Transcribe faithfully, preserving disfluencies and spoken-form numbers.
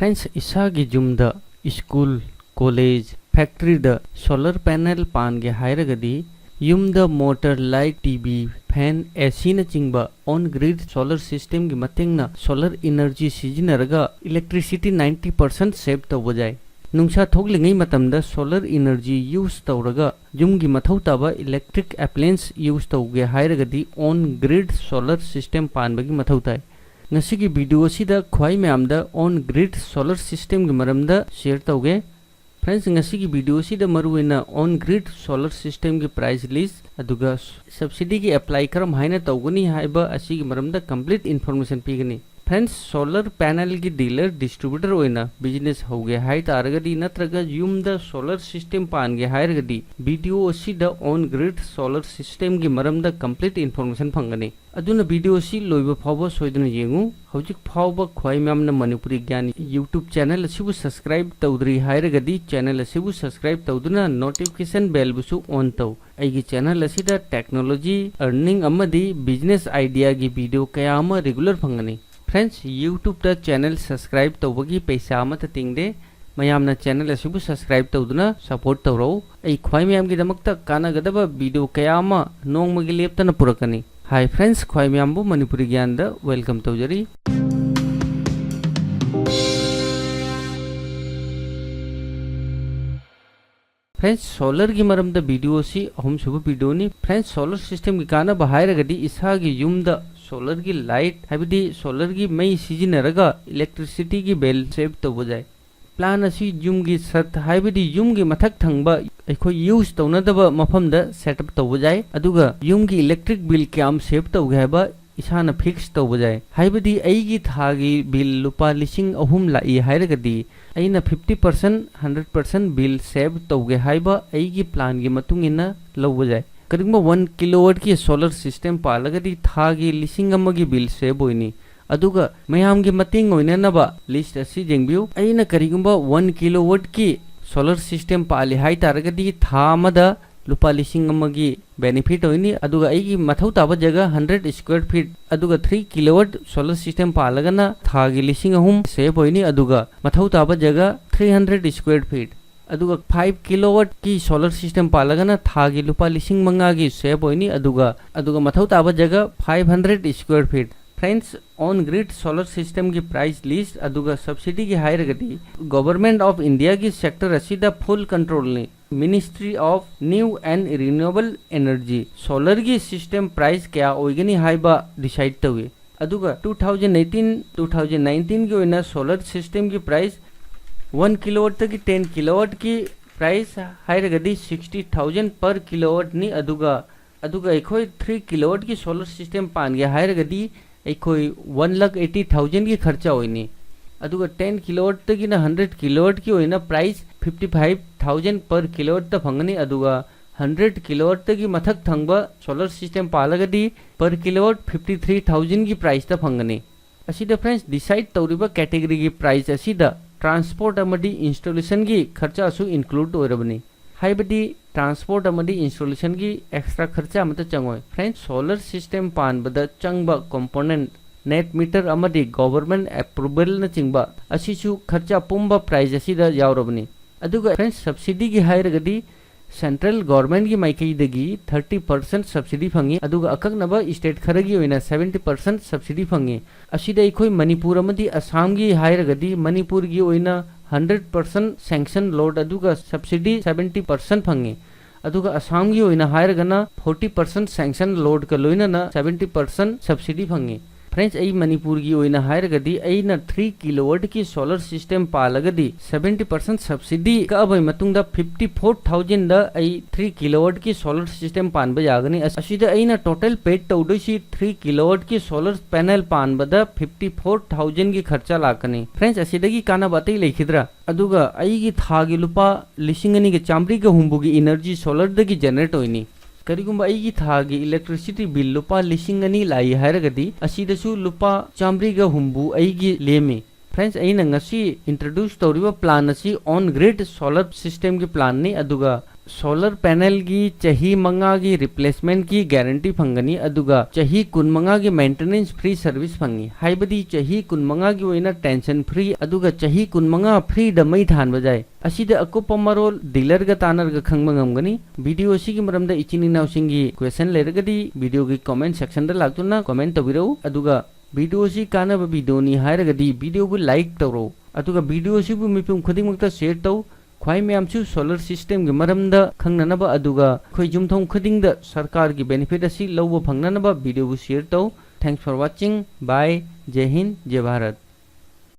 Friends, ꯏꯁꯥꯒꯤ ꯌꯨꯝꯗ school, college, factoryꯗ solar panel ꯄꯥꯟꯒꯦ ꯍꯥꯏꯔꯒꯗꯤ, ꯌꯨꯝꯗ motor, light, TV, fan, ACꯅꯆꯤꯡꯕ on grid solar systemꯒꯤ ꯃꯇꯦꯡꯅ solar energy ꯁꯤꯖꯤꯟꯅꯔꯒ electricity ninety percent save ꯇꯧꯕ ꯌꯥꯏ꯫ ꯅꯨꯡꯁꯥ ꯊꯣꯛꯂꯤꯉꯩ ꯃꯇꯝꯗ solar energy use ꯇꯧꯔꯒ ꯌꯨꯝꯒꯤ ꯃꯊꯧ ꯇꯥꯕ electric appliance use ꯇꯧꯒꯦ ꯍꯥꯏꯔꯒꯗꯤ on grid solar system ꯄꯥꯟꯕꯒꯤ ꯃꯊꯧ ꯇꯥꯏ꯫ ꯉꯁꯤꯒꯤ video ꯑꯁꯤꯗ ꯈ꯭ꯋꯥꯏ ꯃꯌꯥꯝꯗ on grid solar systemꯒꯤ ꯃꯔꯝꯗ share ꯇꯧꯒꯦ꯫ Friends, ꯉꯁꯤꯒꯤ video ꯑꯁꯤꯗ ꯃꯔꯨꯑꯣꯏꯅ on grid solar systemꯒꯤ price list, ꯑꯗꯨꯒ subsidyꯒꯤ apply ꯀꯔꯝ ꯍꯥꯏꯅ ꯇꯧꯒꯅꯤ ꯍꯥꯏꯕ ꯑꯁꯤꯒꯤ ꯃꯔꯝꯗ complete information ꯄꯤꯒꯅꯤ꯫ Friends, solar panelꯒꯤ dealer distributor ꯑꯣꯏꯅ business ꯍꯧꯒꯦ ꯍꯥꯏ ꯇꯥꯔꯒꯗꯤ ꯅꯠꯇ꯭ꯔꯒ ꯌꯨꯝꯗ solar system ꯄꯥꯟꯒꯦ ꯍꯥꯏꯔꯒꯗꯤ video ꯑꯁꯤꯗ on grid solar systemꯒꯤ ꯃꯔꯝꯗ complete information ꯐꯪꯒꯅꯤ꯫ ꯑꯗꯨꯅ video ꯑꯁꯤ ꯂꯣꯏꯕ ꯐꯥꯎꯕ ꯁꯣꯏꯗꯅ ꯌꯦꯡꯉꯨ꯫ ꯍꯧꯖꯤꯛ ꯐꯥꯎꯕ ꯈ꯭ꯋꯥꯏ ꯃꯌꯥꯝꯅ ꯃꯅꯤꯄꯨꯔꯤ ꯒ꯭ꯌꯥꯟ YouTube channel ꯑꯁꯤꯕꯨ subscribe ꯇꯧꯗ꯭ꯔꯤ ꯍꯥꯏꯔꯒꯗꯤ channel ꯑꯁꯤꯕꯨ subscribe ꯇꯧꯗꯨꯅ notification bellꯕꯨꯁꯨ on ꯇꯧ꯫ ꯑꯩꯒꯤ channel ꯑꯁꯤꯗ technology, earning ꯑꯃꯗꯤ business ideaꯒꯤ video ꯀꯌꯥ ꯑꯃ regular ꯐꯪꯒꯅꯤ꯫ Friends, YouTubeꯇ channel subscribe ꯇꯧꯕꯒꯤ ꯄꯩꯁꯥ ꯑꯃꯠꯇ ꯇꯤꯡꯗꯦ꯫ ꯃꯌꯥꯝꯅ channel ꯑꯁꯤꯕꯨ subscribe ꯇꯧꯗꯨꯅ support ꯇꯧꯔꯧ꯫ ꯑꯩ ꯈ꯭ꯋꯥꯏ ꯃꯌꯥꯝꯒꯤꯗꯃꯛꯇ ꯀꯥꯟꯅꯒꯗꯕ video ꯀꯌꯥ ꯑꯃ ꯅꯣꯡꯃꯒꯤ ꯂꯦꯞꯇꯅ ꯄꯨꯔꯛꯀꯅꯤ꯫ Hi friends, ꯈ꯭ꯋꯥꯏ ꯃꯌꯥꯝꯕꯨ ꯃꯅꯤꯄꯨꯔꯤ ꯒ꯭ꯌꯥꯟꯗ welcome ꯇꯧꯖꯔꯤ꯫ Friends, solarꯒꯤ ꯃꯔꯝꯗ video ꯑꯁꯤ ꯑꯍꯨꯝꯁꯨꯕ videoꯅꯤ꯫ Friends, solar systemꯒꯤ ꯀꯥꯟꯅꯕ ꯍꯥꯏꯔꯒꯗꯤ ꯏꯁꯥꯒꯤ ꯌꯨꯝꯗ solarꯒꯤ light, ꯍꯥꯏꯕꯗꯤ solarꯒꯤ ꯃꯩ ꯁꯤꯖꯤꯟꯅꯔꯒ electricityꯒꯤ bill save ꯇꯧꯕ ꯌꯥꯏ꯫ Plan ꯑꯁꯤ ꯌꯨꯝꯒꯤ ꯁꯠ, ꯍꯥꯏꯕꯗꯤ ꯌꯨꯝꯒꯤ ꯃꯊꯛ ꯊꯪꯕ ꯑꯩꯈꯣꯏ use ꯇꯧꯅꯗꯕ ꯃꯐꯝꯗ set up ꯇꯧꯕ ꯌꯥꯏ, ꯑꯗꯨꯒ ꯌꯨꯝꯒꯤ electric bill ꯀꯌꯥꯝ save ꯇꯧꯒꯦ ꯍꯥꯏꯕ ꯏꯁꯥꯅ fix ꯇꯧꯕ ꯌꯥꯏ꯫ ꯍꯥꯏꯕꯗꯤ ꯑꯩꯒꯤ ꯊꯥꯒꯤ bill ꯂꯨꯄꯥ ꯂꯤꯁꯤꯡ ꯑꯍꯨꯝ ꯂꯥꯛꯏ ꯍꯥꯏꯔꯒꯗꯤ ꯑꯩꯅ fifty percent, hundred percent bill save ꯇꯧꯒꯦ ꯍꯥꯏꯕ ꯑꯩꯒꯤ planꯒꯤ ꯃꯇꯨꯡ ꯏꯟꯅ ꯂꯧꯕ ꯌꯥꯏ꯫ ꯀꯔꯤꯒꯨꯝꯕ one kilowattꯀꯤ solar system ꯄꯥꯜꯂꯒꯗꯤ ꯊꯥꯒꯤ ꯂꯤꯁꯤꯡ ꯑꯃꯒꯤ bill save ꯑꯣꯏꯅꯤ꯫ ꯑꯗꯨꯒ ꯃꯌꯥꯝꯒꯤ ꯃꯇꯦꯡ ꯑꯣꯏꯅꯅꯕ list ꯑꯁꯤ ꯌꯦꯡꯕꯤꯌꯨ꯫ ꯑꯩꯅ ꯀꯔꯤꯒꯨꯝꯕ one kilowattꯀꯤ solar system ꯄꯥꯜꯂꯤ ꯍꯥꯏ ꯇꯥꯔꯒꯗꯤ ꯊꯥ ꯑꯃꯗ ꯂꯨꯄꯥ ꯂꯤꯁꯤꯡ ꯑꯃꯒꯤ ꯕꯦꯅꯤꯐꯤꯠ ꯑꯣꯏꯅꯤ꯫ ꯑꯗꯨꯒ ꯑꯩꯒꯤ ꯃꯊꯧ ꯇꯥꯕ ꯖꯒꯥ ꯍꯟꯗ꯭ꯔꯦꯠ ꯁ꯭ꯀ꯭ꯋꯦꯔ ꯐꯤꯠ, ꯑꯗꯨꯒ ꯊ꯭ꯔꯤ ꯀꯤꯂꯣꯋꯥꯠ ꯁꯣꯂꯔ ꯁꯤꯁꯇꯦꯝ ꯄꯥꯜꯂꯒꯅ ꯊꯥꯒꯤ ꯂꯤꯁꯤꯡ ꯑꯍꯨꯝ ꯁꯦꯞ ꯑꯣꯏꯅꯤ꯫ ꯑꯗꯨꯒ ꯃꯊꯧ ꯇꯥꯕ ꯖꯒꯥ ꯊ꯭ꯔꯤ ꯍꯟꯗ꯭ꯔꯦꯠ ꯁ꯭ꯀ꯭ꯋꯦꯔ ꯐꯤꯠ, ꯑꯗꯨꯒ ꯐꯥꯏꯚ ꯀꯤꯂꯣꯋꯥꯠꯀꯤ ꯁꯣꯂꯔ ꯁꯤꯁꯇꯦꯝ ꯄꯥꯜꯂꯒꯅ ꯊꯥꯒꯤ ꯂꯨꯄꯥ ꯂꯤꯁꯤꯡ ꯃꯉꯥꯒꯤ ꯁꯦꯞ ꯑꯣꯏꯅꯤ꯫ ꯑꯗꯨꯒ ꯑꯗꯨꯒ ꯃꯊꯧ ꯇꯥꯕ ꯖꯒꯥ five hundred square feet. Friends, on grid solar ꯁꯤꯁꯇꯦꯝꯒꯤ ꯄ꯭ꯔꯥꯏꯁ ꯂꯤꯁ ꯑꯗꯨꯒ ꯁꯕꯁꯤꯗꯤꯒꯤ ꯍꯥꯏꯔꯒꯗꯤ, ꯒꯣꯚꯔꯟꯃꯦꯟꯠ ꯑꯣꯐ ꯏꯟꯗꯤꯌꯥꯒꯤ ꯁꯦꯛꯇꯔ ꯑꯁꯤꯗ ꯐꯨꯜ ꯀꯟꯇ꯭ꯔꯣꯜꯅꯤ꯫ Ministry of New and Renewable Energy ꯁꯣꯂꯔꯒꯤ ꯁꯤꯁꯇꯦꯝ ꯄ꯭ꯔꯥꯏꯁ ꯀꯌꯥ ꯑꯣꯏꯒꯅꯤ ꯍꯥꯏꯕ ꯗꯤꯁꯥꯏꯗ ꯇꯧꯏ꯫ ꯑꯗꯨꯒ two thousand eighteen two thousand ꯅꯥꯏꯟꯇꯤꯟꯒꯤ ꯑꯣꯏꯅ ꯁꯣꯂꯔ ꯁꯤꯁꯇꯦꯝꯒꯤ ꯄ꯭ꯔꯥꯏꯁ, ꯋꯥꯟ ꯀꯤꯂꯣꯋꯥꯠꯇꯒꯤ ꯇꯦꯟ ꯀꯤꯂꯣꯋꯥꯠꯀꯤ ꯄ꯭ꯔꯥꯏꯁ ꯍꯥꯏꯔꯒꯗꯤ ꯁꯤꯛꯁꯇꯤ ꯊꯥꯎꯖꯟ ꯄꯔ ꯀꯤꯂꯣꯋꯥꯠꯅꯤ꯫ ꯑꯗꯨꯒ ꯑꯗꯨꯒ ꯑꯩꯈꯣꯏ ꯊ꯭ꯔꯤ ꯀꯤꯂꯣꯋꯥꯠꯀꯤ ꯁꯣꯂꯔ ꯁꯤꯁꯇꯦꯝ ꯄꯥꯟꯒꯦ ꯍꯥꯏꯔꯒꯗꯤ ꯑꯩꯈꯣꯏ ꯋꯥꯟ ꯂꯥꯈ ꯑꯩꯠꯇꯤ ꯊꯥꯎꯖꯟꯒꯤ ꯈꯔꯆ ꯑꯣꯏꯅꯤ꯫ ꯑꯗꯨꯒ ꯇꯦꯟ ꯀꯤꯂꯣꯋꯥꯠꯇꯒꯤꯅ ꯍꯟꯗ꯭ꯔꯦꯠ ꯀꯤꯂꯣꯋꯥꯠꯀꯤ ꯑꯣꯏꯅ price fifty five thousand per ꯀꯤꯂꯣꯋꯥꯠꯇ ꯐꯪꯒꯅꯤ꯫ ꯑꯗꯨꯒ ꯍꯟꯗ꯭ꯔꯦꯠ ꯀꯤꯂꯣꯋꯥꯠꯇꯒꯤ ꯃꯊꯛ ꯊꯪꯕ ꯁꯣꯂꯔ ꯁꯤꯁꯇꯦꯝ ꯄꯥꯜꯂꯒꯗꯤ ꯄꯔ ꯀꯤꯂꯣꯋꯥꯠ ꯐꯤꯐꯇꯤ ꯊ꯭ꯔꯤ ꯊꯥꯎꯖꯟꯒꯤ ꯄ꯭ꯔꯥꯏꯁꯇ ꯐꯪꯒꯅꯤ꯫ ꯑꯁꯤꯗ ꯐ꯭ꯔꯦꯟꯁ, ꯗꯤꯁꯥꯏꯗ ꯇꯧꯔꯤꯕ ꯀꯦꯇꯦꯒꯣꯔꯤꯒꯤ ꯄ꯭ꯔꯥꯏꯁ ꯑꯁꯤꯗ ꯇ꯭ꯔꯥꯟꯁꯄꯣꯔꯠ ꯑꯃꯗꯤ ꯏꯟꯁꯇꯣꯂꯦꯁꯟꯒꯤ ꯈꯔꯆꯁꯨ ꯏꯟꯀ꯭ꯂꯨꯗ ꯑꯣꯏꯔꯕꯅꯤ꯫ ꯍꯥꯏꯕꯗꯤ ꯇ꯭ꯔꯥꯟꯁꯄꯣꯔꯠ ꯑꯃꯗꯤ ꯏꯟꯁꯇꯣꯂꯦꯁꯟꯒꯤ ꯑꯦꯛꯁꯇ꯭ꯔꯥ ꯈꯔꯆ ꯑꯃꯠꯇ ꯆꯪꯉꯣꯏ꯫ ꯐ꯭ꯔꯦꯟꯁ, ꯁꯣꯂꯔ ꯁꯤꯁꯇꯦꯝ ꯄꯥꯟꯕꯗ ꯆꯪꯕ ꯀꯣꯝꯄꯣꯅꯦꯟꯠ, ꯅꯦꯠ ꯃꯤꯇꯔ ꯑꯃꯗꯤ ꯒꯣꯚꯔꯟꯃꯦꯟꯠ ꯑꯦꯄ꯭ꯔꯨꯕꯦꯜꯅꯆꯤꯡꯕ ꯑꯁꯤꯁꯨ ꯈꯔꯆ ꯄꯨꯝꯕ ꯄ꯭ꯔꯥꯏꯁ ꯑꯁꯤꯗ ꯌꯥꯎꯔꯕꯅꯤ꯫ ꯑꯗꯨꯒ ꯐ꯭ꯔꯦꯟꯁ, ꯁꯕꯁꯤꯗꯤꯒꯤ ꯍꯥꯏꯔꯒꯗꯤ ꯁꯦꯟꯇ꯭ꯔꯦꯜ ꯒꯣꯚꯔꯟꯃꯦꯟꯠꯀꯤ ꯃꯥꯏꯀꯩꯗꯒꯤ ꯊꯥꯔꯇꯤ ꯄꯔꯁꯦꯟꯠ ꯁꯕꯁꯤꯗꯤ ꯐꯪꯉꯤ, ꯑꯗꯨꯒ ꯑꯀꯛꯅꯕ ꯁ꯭ꯇꯦꯠ ꯈꯔꯒꯤ ꯑꯣꯏꯅ ꯁꯕꯦꯟꯇꯤ ꯄꯔꯁꯦꯟꯠ ꯁꯕꯁꯤꯗꯤ ꯐꯪꯉꯤ꯫ ꯑꯁꯤꯗ ꯑꯩꯈꯣꯏ ꯃꯅꯤꯄꯨꯔ ꯑꯃꯗꯤ ꯑꯁꯥꯝꯒꯤ ꯍꯥꯏꯔꯒꯗꯤ ꯃꯅꯤꯄꯨꯔꯒꯤ ꯑꯣꯏꯅ ꯍꯟꯗ꯭ꯔꯦꯠ ꯄꯔꯁꯦꯟꯠ ꯁꯦꯡꯁꯟ ꯂꯣꯗ ꯑꯗꯨꯒ ꯁꯕꯁꯤꯗꯤ ꯁꯕꯦꯟꯇꯤ ꯄꯔꯁꯦꯟꯠ ꯐꯪꯉꯤ꯫ ꯑꯗꯨꯒ ꯑꯁꯥꯝꯒꯤ ꯑꯣꯏꯅ ꯍꯥꯏꯔꯒꯅ ꯐꯣꯔꯇꯤ ꯄꯔꯁꯦꯟꯠ ꯁꯦꯡꯁꯟ ꯂꯣꯗꯀ ꯂꯣꯏꯅꯅ ꯁꯕꯦꯟꯇꯤ ꯄꯔꯁꯦꯟꯠ ꯁꯕꯁꯤꯗꯤ ꯐꯪꯉꯤ꯫ ꯐ꯭ꯔꯦꯟꯁ, ꯑꯩ ꯃꯅꯤꯄꯨꯔꯒꯤ ꯑꯣꯏꯅ ꯍꯥꯏꯔꯒꯗꯤ ꯑꯩꯅ ꯊ꯭ꯔꯤ ꯀꯤꯂꯣꯋꯥꯠꯀꯤ ꯁꯣꯂꯔ ꯁꯤꯁꯇꯦꯝ ꯄꯥꯜꯂꯒꯗꯤ ꯁꯕꯦꯟꯇꯤ ꯄꯔꯁꯦꯟꯠ ꯁꯕꯁꯤꯗꯤ ꯀꯛꯑꯕ ꯃꯇꯨꯡꯗ ꯐꯤꯐꯇꯤ ꯐꯣꯔ ꯊꯥꯎꯖꯟꯗ ꯑꯩ ꯊ꯭ꯔꯤ ꯀꯤꯂꯣꯋꯥꯠꯀꯤ ꯁꯣꯂꯔ ꯁꯤꯁꯇꯦꯝ ꯄꯥꯟꯕ ꯌꯥꯒꯅꯤ꯫ ꯑꯁ-, ꯑꯁꯤꯗ ꯑꯩꯅ ꯇꯣꯇꯦꯜ ꯄꯦꯗ ꯇꯧꯗꯣꯏꯁꯤ ꯊ꯭ꯔꯤ ꯀꯤꯂꯣꯋꯥꯠꯀꯤ ꯁꯣꯂꯔ ꯄꯦꯅꯦꯜ ꯄꯥꯟꯕꯗ ꯐꯤꯐꯇꯤ ꯐꯣꯔ ꯊꯥꯎꯖꯟꯒꯤ ꯈꯔꯆ ꯂꯥꯛꯀꯅꯤ꯫ ꯐ꯭ꯔꯦꯟꯁ, ꯑꯁꯤꯗꯒꯤ ꯀꯥꯟꯅꯕ ꯑꯇꯩ ꯂꯩꯈꯤꯗ꯭ꯔꯥ? ꯑꯗꯨꯒ ꯑꯩꯒꯤ ꯊꯥꯒꯤ ꯂꯨꯄꯥ ꯂꯤꯁꯤꯡ ꯑꯅꯤꯒ ꯆꯥꯝꯃꯔꯤꯒ ꯍꯨꯝꯐꯨꯒꯤ ꯏꯅꯔꯖꯤ ꯁꯣꯂꯔꯗꯒꯤ ꯖꯦꯅꯦꯔꯦꯠ ꯑꯣꯏꯅꯤ꯫ ꯀꯔꯤꯒꯨꯝꯕ ꯑꯩꯒꯤ ꯊꯥꯒꯤ ꯏꯂꯦꯛꯇ꯭ꯔꯤꯁꯤꯇꯤ ꯕꯤꯜ ꯂꯨꯄꯥ ꯂꯤꯁꯤꯡ ꯑꯅꯤ ꯂꯥꯛꯏ ꯍꯥꯏꯔꯒꯗꯤ, ꯑꯁꯤꯗꯁꯨ ꯂꯨꯄꯥ ꯆꯥꯝꯃꯔꯤꯒ ꯍꯨꯝꯐꯨ ꯑꯩꯒꯤ ꯂꯦꯝꯃꯤ꯫ ꯐ꯭ꯔꯦꯟꯁ, ꯑꯩꯅ ꯉꯁꯤ ꯏꯟꯇ꯭ꯔꯣꯗ꯭ꯌꯨꯁ ꯇꯧꯔꯤꯕ ꯄ꯭ꯂꯥꯟ ꯑꯁꯤ ꯑꯣꯟ ꯒ꯭ꯔꯤꯗ ꯁꯣꯂꯔ ꯁꯤꯁꯇꯦꯝꯒꯤ ꯄ꯭ꯂꯥꯟꯅꯤ, ꯑꯗꯨꯒ Solar panelꯒꯤ ꯆꯍꯤ ꯃꯉꯥꯒꯤ replacementꯀꯤ guarantee ꯐꯪꯒꯅꯤ, ꯑꯗꯨꯒ ꯆꯍꯤ ꯀꯨꯟꯃꯉꯥꯒꯤ maintenance free service ꯐꯪꯉꯤ꯫ ꯍꯥꯏꯕꯗꯤ ꯆꯍꯤ ꯀꯨꯟꯃꯉꯥꯒꯤ ꯑꯣꯏꯅ tension free, ꯑꯗꯨꯒ ꯆꯍꯤ ꯀꯨꯟꯃꯉꯥ freeꯗ ꯃꯩ ꯊꯥꯟꯕ ꯌꯥꯏ꯫ ꯑꯁꯤꯗ ꯑꯀꯨꯞꯄ ꯃꯔꯣꯜ dealerꯒ ꯇꯥꯟꯅꯔꯒ ꯈꯪꯕ ꯉꯝꯒꯅꯤ꯫ Video ꯑꯁꯤꯒꯤ ꯃꯔꯝꯗ ꯏꯆꯤꯟ ꯏꯅꯥꯎꯁꯤꯡꯒꯤ question ꯂꯩꯔꯒꯗꯤ videoꯒꯤ comment sectionꯗ ꯂꯥꯛꯇꯨꯅ comment ꯇꯧꯕꯤꯔꯛꯎ꯫ ꯑꯗꯨꯒ video ꯑꯁꯤ ꯀꯥꯟꯅꯕ videoꯅꯤ ꯍꯥꯏꯔꯒꯗꯤ videoꯕꯨ like ꯇꯧꯔꯛꯎ꯫ ꯑꯗꯨꯒ video ꯑꯁꯤꯕꯨ ꯃꯤꯄꯨꯝ ꯈꯨꯗꯤꯡꯃꯛꯇ share ꯇꯧ꯫ ꯈ꯭ꯋꯥꯏ ꯃꯌꯥꯝꯁꯨ solar systemꯒꯤ ꯃꯔꯝꯗ ꯈꯪꯅꯅꯕ, ꯑꯗꯨꯒ ꯑꯩꯈꯣꯏ ꯌꯨꯝꯊꯣꯡ ꯈꯨꯗꯤꯡꯗ ꯁꯔꯀꯥꯔꯒꯤ benefit ꯑꯁꯤ ꯂꯧꯕ ꯐꯪꯅꯅꯕ videoꯕꯨ share ꯇꯧ꯫ Thanks for watching. Bye. ꯖꯦ ꯍꯤꯟꯗ, ꯖꯦ ꯚꯥꯔꯠ꯫